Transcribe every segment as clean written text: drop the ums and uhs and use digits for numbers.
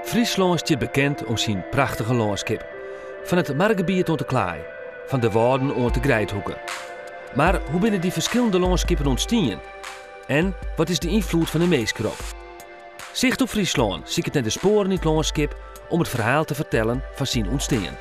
Fryslân stiet bekend om syn prachtige lânskip. Fan it margebiet oant de klaai, fan de Wâlden oant de Greidhoeke. Mar hoe binne dy ferskillende lânskippen ûntstien? En wat is de ynfloed fan de minsk derop? Sicht op Fryslân siket nei de spoaren yn it lânskip om it ferhaal te fertellen fan syn ûntstean.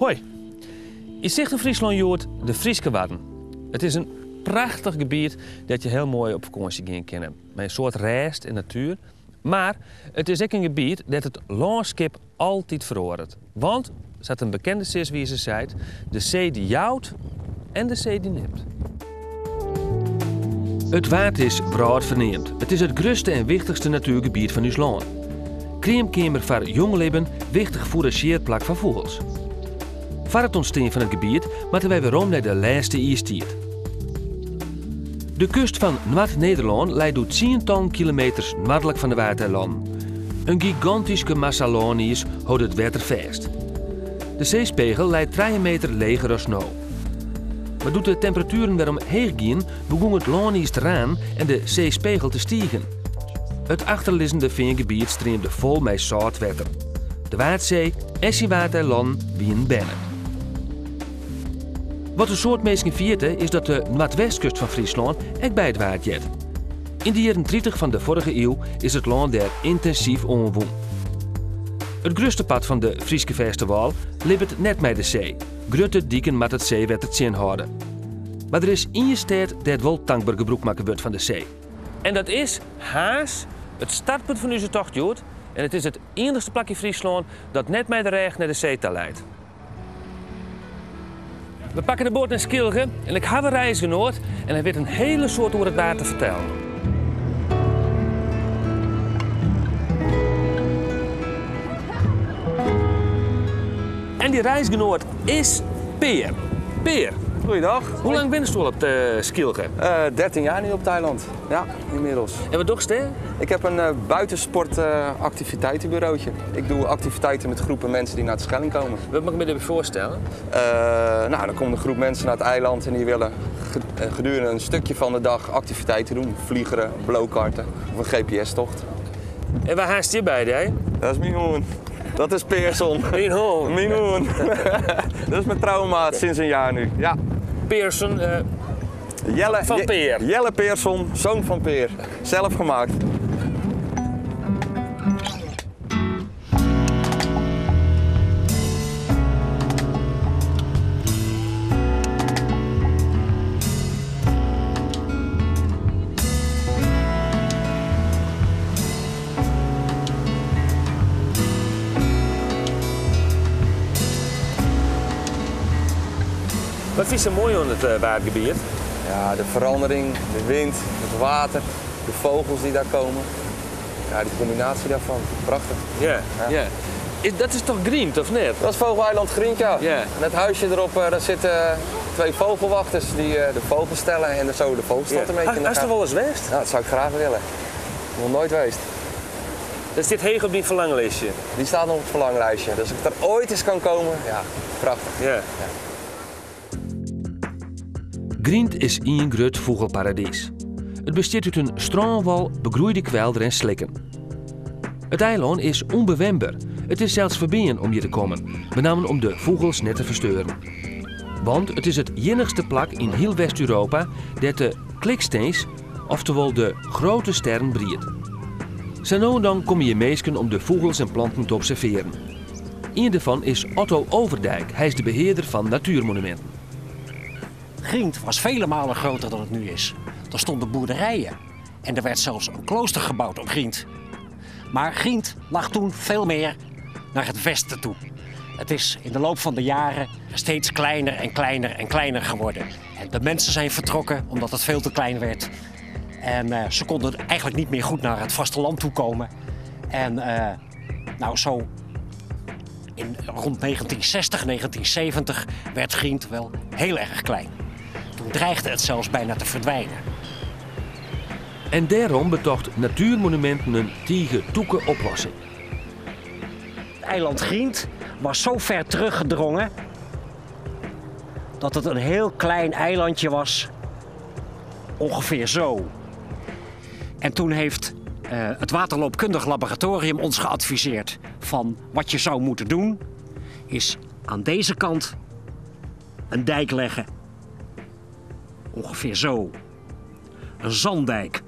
Hoi. Yn Sicht op Fryslân hjoed de Fryske Wadden. It is in prachtich gebiet dêr't je hiel moai op fakânsje gean kinne. Mei in soad rêst en natuer. Mar it is ek in gebiet dêr't it lânskip altyd feroaret. Want, sa't in bekende siswize seit, de see dy jout en de see dy nimt. It Waad is wrâldferneamd. It is it grutste en wichtichste natuergebiet fan ús lân. Kreamkeamer foar jong libben, wichtich foerazjearplak foar fûgels. Foar it ûntstean fan it gebiet moatte wy werom nei de lêste iistiid. De kust fan Noard-Nederlân lei doe tsientallen kilometers noardlik fan de Waadeilannen. In gigantyske massa lâniis hold it wetter fêst. De seespegel lei trije meter leger as no. Mar doe't de temperatueren wer omheech gienen, begûn it lâniis te ranen en de seespegel te stigen. It achterlizzende feangebiet streamde fol mei sâlt wetter. De Waadsee en syn Waadeilannen wienen berne. Wat in soad minsken ferjitte is dat de noardwestkust fan Fryslân ek by it Waad heart. Yn de jierren 30 fan de foarige iuw is it lân dêr yntinsyf oanwûn. It grutste part fan de Fryske fêstewâl libbet net mei de see. Grutte diken moatte it seewetter tsjinhâlde. Mar der is ien stêd dêr't wol tankber gebrûk makke wurdt fan de see. En dat is Harns, it startpunt fan ús tocht hjoed. En it is it iennichste plak yn Fryslân dat net mei de rêch nei de see ta leit. We pakke de boat nei Skylge en ik haw in reisgenoat en hy wit in hiele soad oer it Waad te fertellen. En dy reisgenoat is Peer. Peer. Goeiedag. Hoe lang binst al op de Skylge? 13 jaar nu op het eiland. Ja, inmiddels. En wat dochst dêr? Ik heb een buitensport activiteitenbureautje. Ik doe activiteiten met groepen mensen die naar de Schelling komen. Wat moet ik me daarbij voorstellen? Nou, dan komt een groep mensen naar het eiland en die willen gedurende een stukje van de dag activiteiten doen. Vliegeren, blokarten of een GPS-tocht. En waar haast je bij, hè? Dat is mijn hond. Dat is Pearson. Mijn hond. Mijn hond. Dat is mijn trouwe maat sinds een jaar nu. Ja. Pearson, Jelle, Van Peer. Jelle Pearson, zoon van Peer. Zelf gemaakt. Wat fynst sa moai oan it Waadgebiet? Ja, de verandering, de wind, het water, de vogels die daar komen. Ja, die combinatie daarvan, prachtig. Ja, ja. Is, dat is toch Griend, of net? Dat is Vogeleiland Griend, ja. Ja. En het huisje erop, daar zitten twee vogelwachters die de vogels tellen en zo de vogelstand een beetje in de Hast der gaten. wolris west? Nou, dat zou ik graag willen. Nog nooit geweest. Dat stiet heech op dyn ferlanglistje. Die staat nog op het verlanglijstje. Dus als ik daar ooit eens kan komen, ja, prachtig. Ja. Griend is ien grut fûgelparadys. It bestiet út in strânwal, begroeide kwelder en slikken. It eilân is ûnbewenber. It is sels ferbean om hjir te kommen, benammen om de fûgels net te fersteuren. Want it is it iennichste plak yn hiel West-Europa dêr't de klikstins, oftewol de grote stern, briedt. Sa no en dan komme hjir minsken om de fûgels en planten te observearen. Ien dêrfan is Otto Overdijk, hy is de behearder fan Natuurmonumenten. Griend was vele malen groter dan het nu is. Er stonden boerderijen en er werd zelfs een klooster gebouwd op Griend. Maar Griend lag toen veel meer naar het westen toe. Het is in de loop van de jaren steeds kleiner en kleiner en kleiner geworden. En de mensen zijn vertrokken omdat het veel te klein werd. En ze konden eigenlijk niet meer goed naar het vasteland toe komen. En zo In rond 1960, 1970 werd Griend wel heel erg klein. Toen dreigde het zelfs bijna te verdwijnen. En dêrom betocht Natuurmonumenten in tige tûke oplossing. Het eiland Griend was zo ver teruggedrongen dat het een heel klein eilandje was, ongeveer zo. En toen heeft het Waterloopkundig Laboratorium ons geadviseerd van wat je zou moeten doen, is aan deze kant een dijk leggen. Ongeveer zo. Een zanddijk.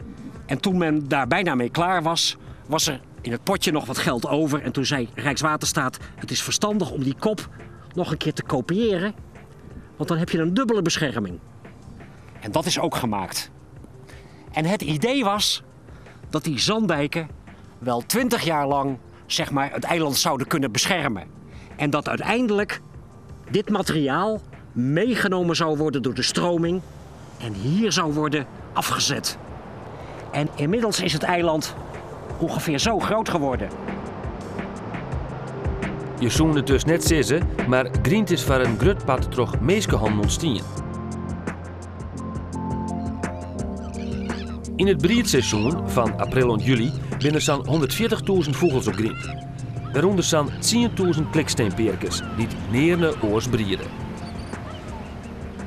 En toen men daar bijna mee klaar was, was er in het potje nog wat geld over. En toen zei Rijkswaterstaat, het is verstandig om die kop nog een keer te kopiëren, want dan heb je een dubbele bescherming. En dat is ook gemaakt. En het idee was dat die zanddijken wel 20 jaar lang, het eiland zouden kunnen beschermen. En dat uiteindelijk dit materiaal meegenomen zou worden door de stroming en hier zou worden afgezet. En inmiddels is het eiland ongeveer zo groot geworden. Je zoende het dus net sissen, maar Griend is voor een grut pad troch meeskehan ontstien. In het briedseizoen van april en juli binnen zo'n 140.000 vogels op Griend. Waaronder zo'n 10.000 kliksteenperkers die het neerne oors brieden.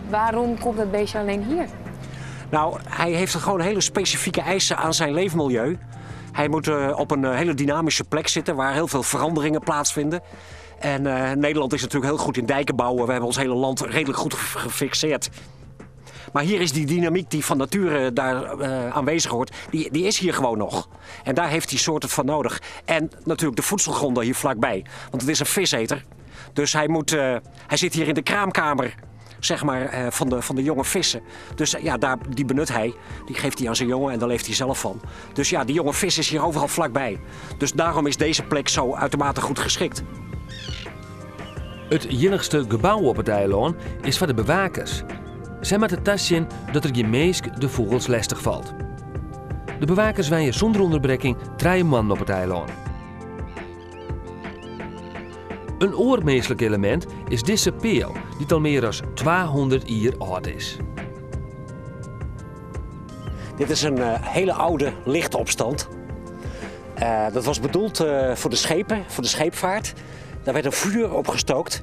Waarom komt dat beestje alleen hier? Hij heeft gewoon hele specifieke eisen aan zijn leefmilieu. Hij moet op een hele dynamische plek zitten waar heel veel veranderingen plaatsvinden. En Nederland is natuurlijk heel goed in dijken bouwen. We hebben ons hele land redelijk goed gefixeerd. Maar hier is die dynamiek die van nature daar aanwezig hoort, die is hier gewoon nog. En daar heeft die soort het van nodig. En natuurlijk de voedselgronden hier vlakbij. Want het is een viseter. Dus hij zit hier in de kraamkamer, van de jonge vissen. Dus die benut hij. Die geeft hij aan zijn jongen en daar leeft hij zelf van. Dus die jonge vis is hier overal vlakbij. Dus daarom is deze plek zo uitermate goed geschikt. Het jinnigste gebouw op het eiland is van de bewakers. Zij met het tasje dat er geen meesk de vogels lastig valt. De bewakers wijnen zonder onderbreking 3 man op het eiland. Een oormeestelijk element is deze peel, die al meer dan 200 jaar oud is. Dit is een hele oude lichtopstand. Dat was bedoeld voor de schepen, voor de scheepvaart. Daar werd een vuur opgestookt.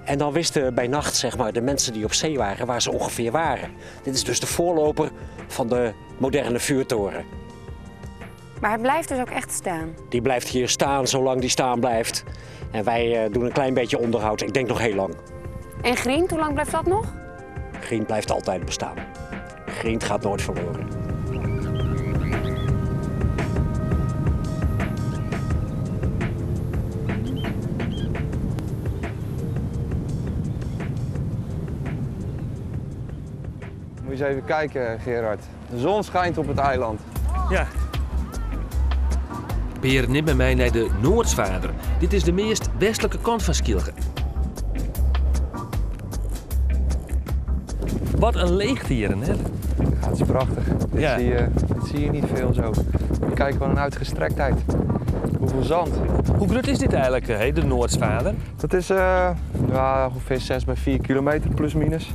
En dan wisten bij nacht, de mensen die op zee waren, waar ze ongeveer waren. Dit is dus de voorloper van de moderne vuurtoren. Maar hij blijft dus ook echt staan? Die blijft hier staan zolang die staan blijft. En wij doen een klein beetje onderhoud, ik denk nog heel lang. En Griend, hoe lang blijft dat nog? Griend blijft altijd bestaan. Griend gaat nooit verloren. Moet je eens even kijken, Gerard. De zon schijnt op het eiland. Ja. Peer, neem met mij naar de Noordsvaarder. Dit is de meest westelijke kant van Skylge. Wat een leegte hier, hè? Ja, het is prachtig. Dit zie je niet veel zo. Kijk, wat een uitgestrektheid. Hoeveel zand. Hoe groot is dit eigenlijk, hè, de Noordsvaarder? Dat is ongeveer 6 bij 4 kilometer, plus minus.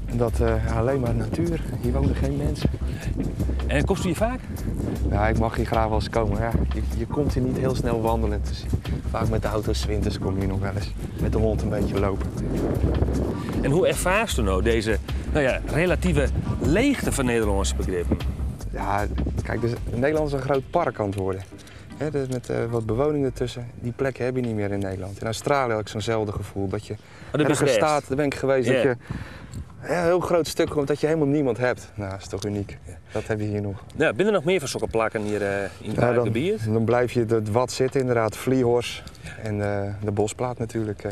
En dat alleen maar natuur. Hier wonen geen mensen. En komst u hier vaak? Ja, ik mag hier graag wel eens komen. Ja, je komt hier niet heel snel wandelen. Dus vaak met de auto 's winters kom je hier nog wel eens. Met de hond een beetje lopen. En hoe ervaarst u nou deze relatieve leegte van Nederlandse begrippen? Ja, kijk, dus Nederland is een groot park aan het worden. Hè, dus met wat bewoning ertussen. Die plekken heb je niet meer in Nederland. In Australië had ik zo'nzelfde gevoel. Dat je Oh, daar ben je ergens geweest. staat, daar ben ik geweest. Dat je een heel groot stuk komt dat je helemaal niemand hebt. Nou, dat is toch uniek. Dat heb je hier nog. Ja, binnen nog meer van zulke plakken hier in het gebied? Dan blijf je het wat zitten inderdaad. Vliehors en de Bosplaat natuurlijk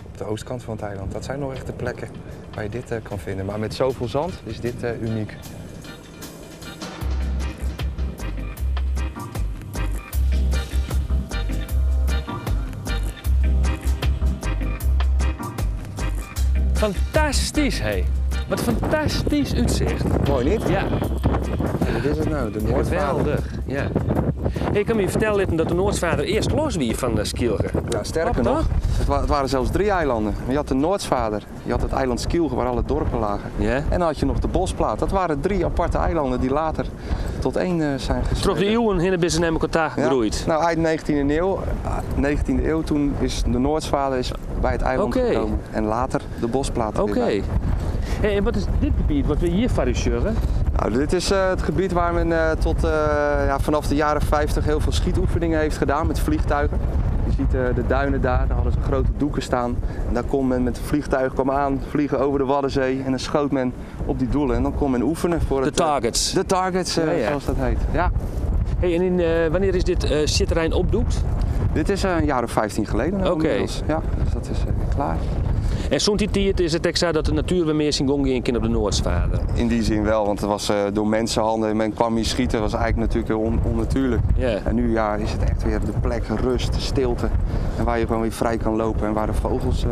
op de oostkant van het eiland. Dat zijn nog echt de plekken waar je dit kan vinden. Maar met zoveel zand is dit uniek. Fantastisch, hé. Wat fantastisch uitzicht. Mooi, niet? Ja. Ja, wat is het nou? De Noordvaarder. Geweldig, ja. Ik kan my fertelle litten dat de Noordsvaarder earst los wie fan Skylge. Ja, sterker Kloppet nog, dat? het waren zelfs 3 eilanden. Je had de Noordsvaarder, je had het eiland Skylge waar alle dorpen lagen. En dan had je nog de Bosplaat. Dat waren 3 aparte eilanden die later tot 1 zijn gespleten. Troch de eeuwen hinne binne se nei elkoar ta groeid. Nou, eind 19e eeuw, 19e eeuw, toen is de Noordsvaarder bij het eiland gekomen. En later de Bosplaat er weer bij. Hey, en wat is dit gebied wat we hier voor u sjogge? Nou, dit is het gebied waar men tot vanaf de jaren 50 heel veel schietoefeningen heeft gedaan met vliegtuigen. Je ziet de duinen daar, daar hadden ze grote doeken staan. En daar kon men met het vliegtuig kwam aan, vliegen over de Waddenzee en dan schoot men op die doelen. En dan kon men oefenen voor De het targets. De targets, zoals dat heet. Ja. Hey, en wanneer is dit zitterrein opdoekt? Dit is een jaar of 15 geleden nou inmiddels. Ja, dus dat is klaar. En zo'n die tijd is het exact dat de natuur weer meer zijn gong ging op de Noordsvaarder? In die zin wel, want het was door mensenhanden. Men kwam hier schieten, dat was eigenlijk natuurlijk heel onnatuurlijk. En nu is het echt weer de plek rust, stilte. En waar je gewoon weer vrij kan lopen en waar de vogels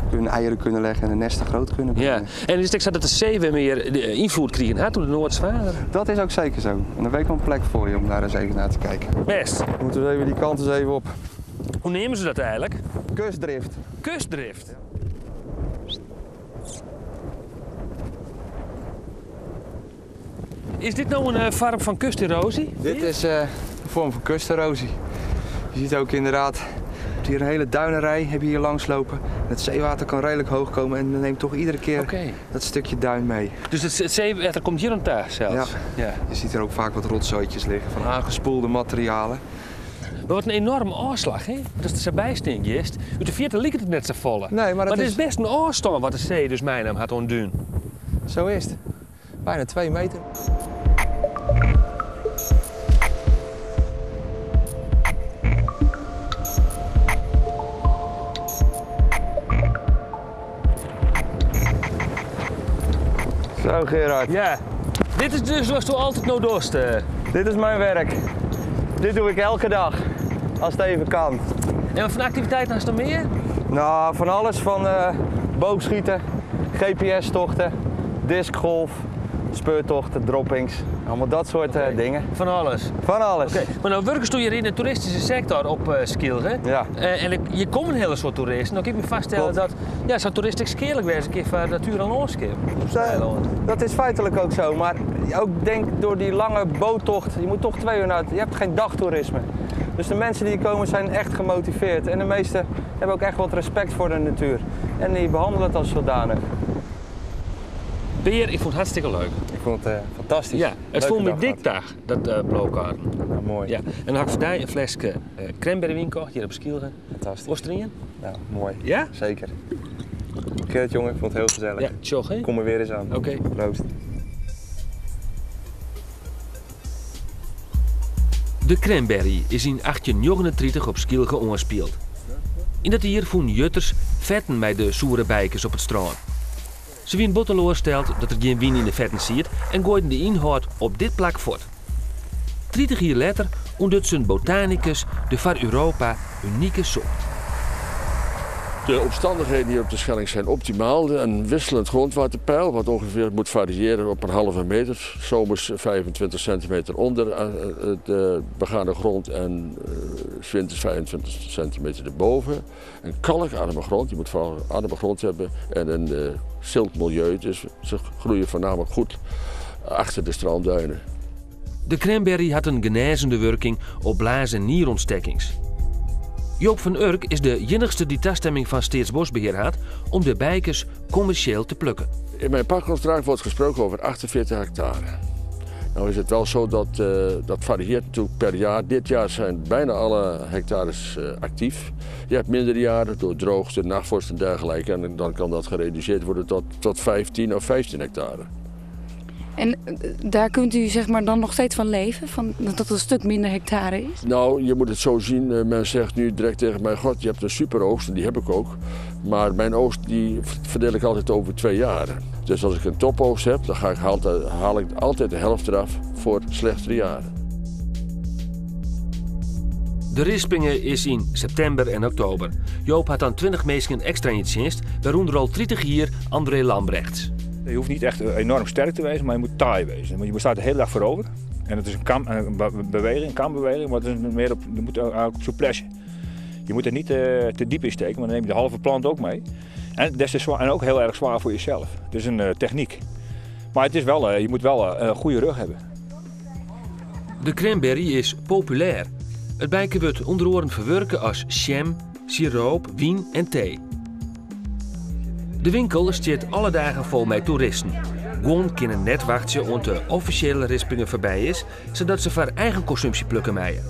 hun eieren kunnen leggen en de nesten groot kunnen brengen. En is het exact dat de zee weer meer de invloed krijgen had op de Noordsvaarder? Dat is ook zeker zo. En dan weet ik wel een plek voor je om daar eens even naar te kijken. Best. We moeten even die kant eens even op. Hoe nemen ze dat eigenlijk? Kustdrift. Kustdrift? Is dit nou een vorm van kusterosie? Dit is een vorm van kusterosie. Je ziet ook inderdaad, je hebt hier een hele duinenrij heb je hier langslopen. Het zeewater kan redelijk hoog komen en dan neemt toch iedere keer dat stukje duin mee. Dus het zeewater komt hier aan tafel zelfs? Ja. Je ziet er ook vaak wat rotzooitjes liggen van aangespoelde materialen. Maar wat een enorme afslag, hè? Dat is de bijsting, juist. Uit de 40 liep het net zo volle. Nee, maar dat Maar het is is best een afstand wat de zee dus mijn naam had ontdoen. Zo is het. Bijna 2 meter. Zo, Gerard. Ja. Dit is dus zoals je altijd nou dorst. Dit is mijn werk. Dit doe ik elke dag, als het even kan. En wat voor activiteiten has je nog meer? Nou, van alles. Van boogschieten, G P S-tochten, discgolf, speurtochten, droppings. Allemaal dat soort dingen. Van alles? Van alles. Maar nou werkst du hier in de toeristische sector op Skylge. Ja. En je komt een hele soort toeristen. Nou kan ik me vaststellen dat, ja, zo'n toerist skeerlijk wezen een keer van natuur en landschap op zo'n eiland. Dat is feitelijk ook zo, maar ook denk door die lange boottocht, je moet toch 2 uur naar het, je hebt geen dagtoerisme. Dus de mensen die hier komen zijn echt gemotiveerd en de meesten hebben ook echt wat respect voor de natuur. En die behandelen het als zodanig. Peer, ik vond het hartstikke leuk. Ik vond het fantastisch. Ja, het Leuke voelde me dag dik gehad. dag, dat blauwkaarten. Nou, mooi. Ja. En dan had ik voor jou een flesje cranberry wijn gekocht, hier op Skylge. Fantastisch. Was erin? Nou, mooi. Ja? Zeker. Gerrit, jongen, ik vond het heel gezellig. Ja, tjog, hè? Kom er weer eens aan. Oké. Proost. De cranberry is in 1839 op Skylge oanspeeld. In dat jaar vonden jutters vetten bij de soere bijkers op het strand. Ze wien botteloor stelt dat er geen wien in de vetten zit en gooiden de inhoud op dit plak voort. 30 jaar later ontdekte een botanicus de voor Europa unieke soort. De omstandigheden hier op de Schelling zijn optimaal. Een wisselend grondwaterpeil, wat ongeveer moet variëren op een halve meter. Zomers 25 centimeter onder de begane grond en 's winters 25 centimeter erboven. Een kalkarme grond, je moet vooral arme grond hebben en een zilt milieu. Dus ze groeien voornamelijk goed achter de strandduinen. De cranberry had een genezende werking op blaas- en nierontstekings. Joop van Urk is de enigste die toestemming van Staatsbosbeheer had om de bijkers commercieel te plukken. In mijn pachtcontract wordt gesproken over 48 hectare. Nou is het wel zo dat dat varieert natuurlijk per jaar. Dit jaar zijn bijna alle hectares actief. Je hebt mindere jaren door droogte, nachtvorst en dergelijke. En dan kan dat gereduceerd worden tot 15 of 15 hectare. En daar kunt u dan nog steeds van leven? Van, dat het een stuk minder hectare is? Je moet het zo zien. Men zegt nu direct tegen mij, god, je hebt een superoogst en die heb ik ook. Maar mijn oogst die verdeel ik altijd over 2 jaren. Dus als ik een topoogst heb, dan haal ik altijd de helft eraf voor slechtere jaren. De rispingen is in september en oktober. Joop had dan 20 mensen extra in het dienst, waaronder al 30 hier André Lambrechts. Je hoeft niet echt enorm sterk te wezen, maar je moet taai wezen. Want je staat de hele dag voorover. En het is een, kam, een beweging, een kambeweging, maar het is meer op, je moet ook op souplesse. Je moet er niet te diep in steken, want dan neem je de halve plant ook mee. En, des te zwaar, en ook heel erg zwaar voor jezelf. Het is een techniek. Maar het is wel, je moet wel een goede rug hebben. De cranberry is populair. It bijke wurdt ûnder oaren ferwurke as sjem, siroop, wyn en tee. De winkel stiet alle dagen fol mei toeristen. Guon kinne net wachtsje oant de offisjele rispinge foarby is, sadat se foar eigen konsumpsje plukke meie.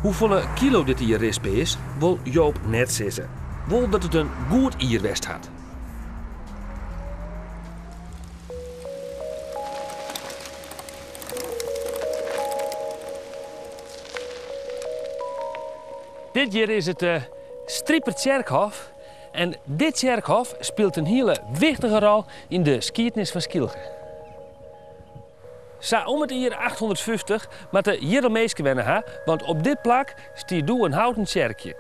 Hoefolle kilo dit jier rispe is, wol Joop net sizze. Wol dat it in goed jier west hat. Dit hjir is it Striper Tsjerkhôf en dit tsjerkhôf spilet in hiele wichtige rol yn de skiednis fan Skylge. Sa om it jier 850 moatte hjir al minsken wenne ha, want op dit plak stie doe in houten tsjerkje.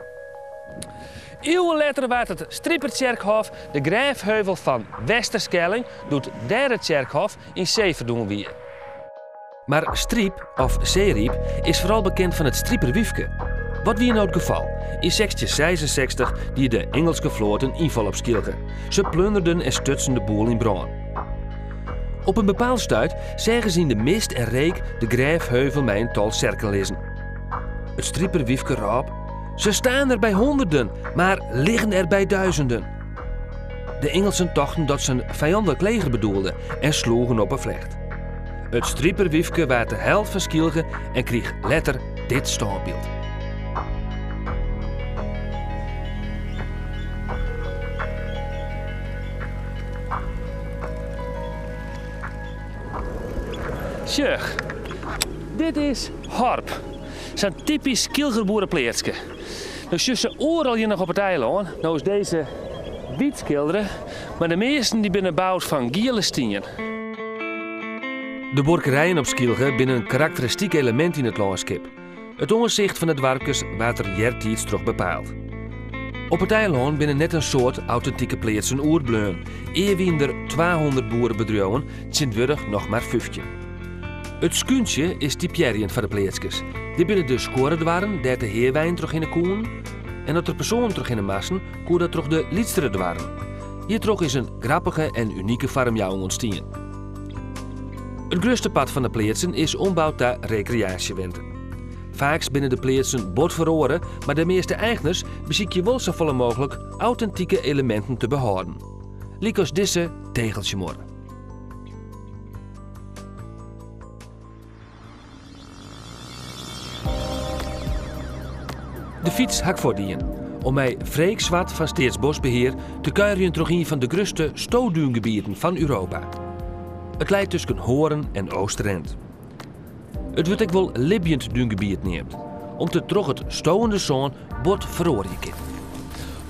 Iuwen letter waard it Stripertsjerkhôf de grêfheuvel fan Westerskelling doe't dêr it tsjerkhôf yn see ferdwûn wie. Mar Stryp of Seeryp is foaral bekend fan it Striperwyfke. Wat wie no it gefal? Yn 1666 die de Ingelske float in ynfal op Skylge. Se plunderden en stutsen de boel yn brân. Op in bepaald stuit seagen se yn de mist en reek de grêfheuvel mei in tal serken lizzen. It Striperwyfke rôp, Ze staan er bij honderden, maar liggen er bij duizenden. De Ingelsen tochten dat se in fijandlik leger bedoelde en sloegen op 'e flecht. It Striperwyfke waard de held fan Skylge en kriich letter dit stânbyld. Sjoch, dit is Horp. Sa'n typysk Skylger boerepleatske. No sjochst se oeral hjir noch op it eilân. No is dizze wyt skildere, mar de measten dy binne boud fan giele stien. De buorkerijen op Skylge binne in karakteristyk elemint yn it lânskip. It oansicht fan de doarpkes waard der eartiids troch bepaald. Op it eilân binne net in soad autentike pleatsen oerbleaun. Ea wiene der 200 boerebedriuwen, tsjintwurdich noch mar 15. It skúntsje is typearjend foar de pleatskes. Dit binne de skuorredoarren dêr't de heaweinen trochhinne koenen. En as der persoanen trochhinne moasten, koe dat troch de lytsere doarren. Hjirtroch is in grappige en unike foarmjouwing ûntstien. It grutste part fan de pleatsen is omboud ta rekreaasjewenten. Faaks binne de pleatsen bot feroare, mar de measte eigners besykje wol safolle mooglik autentike eleminten te behâlden. Lykas dizze tegeltsjemuorre. De fyts ha ik fuortdien om mei Freek Zwart fan Steatsboskbehear te kuierjen troch ien fan de grutste stoodúngebieten fan Europa. It leit tusken Hoorn en Oosterend. It wurdt ek wol libjend dúngebiet neamd, om't it troch it stowende sân bot feroarje kin.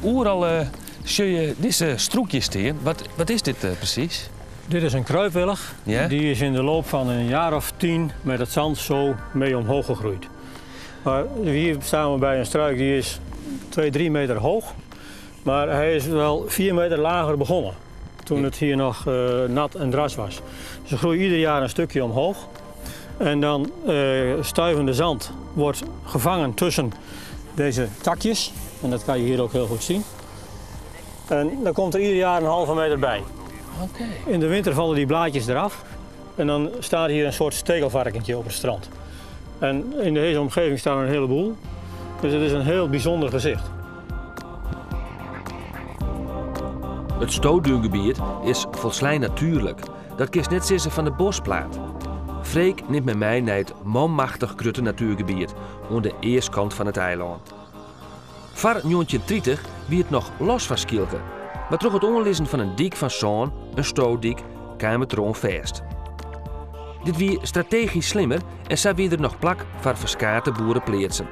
Oeral sjoch je dizze strûkjes stean. Wat is dit presys? Dit is een kruipwilg. Ja? Die is in de loop van een jaar of 10 met het zand zo mee omhoog gegroeid. Maar hier staan we bij een struik die is 2, 3 meter hoog. Maar hij is wel 4 meter lager begonnen. Toen het hier nog nat en dras was. Ze groeien ieder jaar een stukje omhoog. En dan stuivende zand wordt gevangen tussen deze takjes. En dat kan je hier ook heel goed zien. En dan komt er ieder jaar een halve meter bij. Oké. In de winter vallen die blaadjes eraf. En dan staat hier een soort stekelvarkentje op het strand. En in deze omgeving staan er een heleboel. Dus het is een heel bijzonder gezicht. It stoodúngebiet is folslein natuerlik. Dat kinst net sizze fan de Boschplaat. Freek nimt my mei nei it manmachtich grutte natuergebiet oan de eastkant fan it eilân. Foar 1930 wie it noch los fan Skylge, mar troch it oanlizzen fan in dyk fan sân, in stodyk, kaam it deroan fêst. Dit wie strategysk slimmer en sa wie der noch plak foar ferskate boerepleatsen.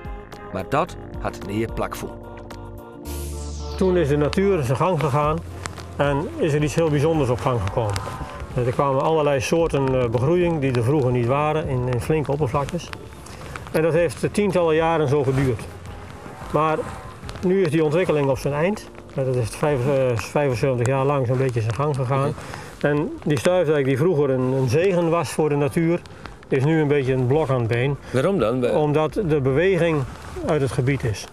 Mar dat hat nea plakfûn. Toen is de natuur zijn gang gegaan en is er iets heel bijzonders op gang gekomen. Er kwamen allerlei soorten begroeiing die er vroeger niet waren in flinke oppervlaktes. En dat heeft tientallen jaren zo geduurd. Maar nu is die ontwikkeling op zijn eind. Dat is 75 jaar lang zo'n beetje zijn gang gegaan. En die stuifdijk die vroeger een zegen was voor de natuur, is nu een beetje een blok aan het been. Waarom dan? Omdat de beweging uit het gebied is.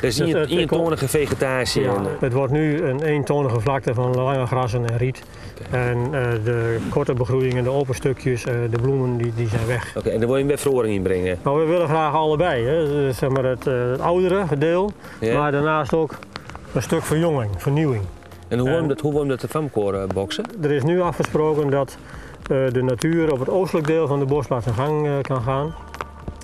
Er is een eentonige vegetatie. Ja, het wordt nu een eentonige vlakte van lange grassen en riet. En de korte begroeiing en de open stukjes, de bloemen, die zijn weg. Oké, en daar wil je weer verandering in brengen? Nou, we willen graag allebei. Hè. Dus, zeg maar het oudere deel, maar daarnaast ook een stuk verjonging, vernieuwing. En hoe wil je dat van elkaar boksen? Er is nu afgesproken dat de natuur op het oostelijk deel van de bosplaat zijn gang kan gaan.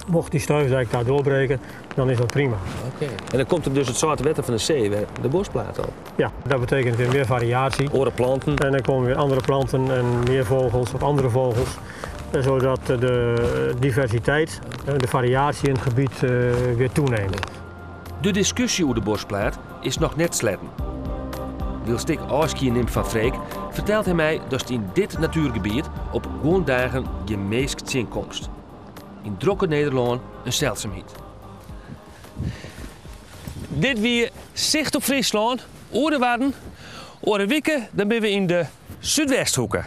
Mocht die stuifdijk daar doorbreken, dan is dat prima. Oké. En dan komt er dus het zoute water van de zee weer de bosplaat op? Ja, dat betekent weer meer variatie. Andere planten. En dan komen weer andere planten en meer vogels of andere vogels. Zodat de diversiteit, de variatie in het gebied weer toeneemt. De discussie over de bosplaat is nog net sletten. Wylst ik ôfskie nim fan Freek, fertelt hy my dat yn dit natuergebiet op guon dagen gjin minsk tsjinkomst. Yn drokke Nederlân in seldsumheid. Dit wie Sicht op Fryslân, oer de Wadden. Oare wike, dan binne we yn de Súdwesthoeke.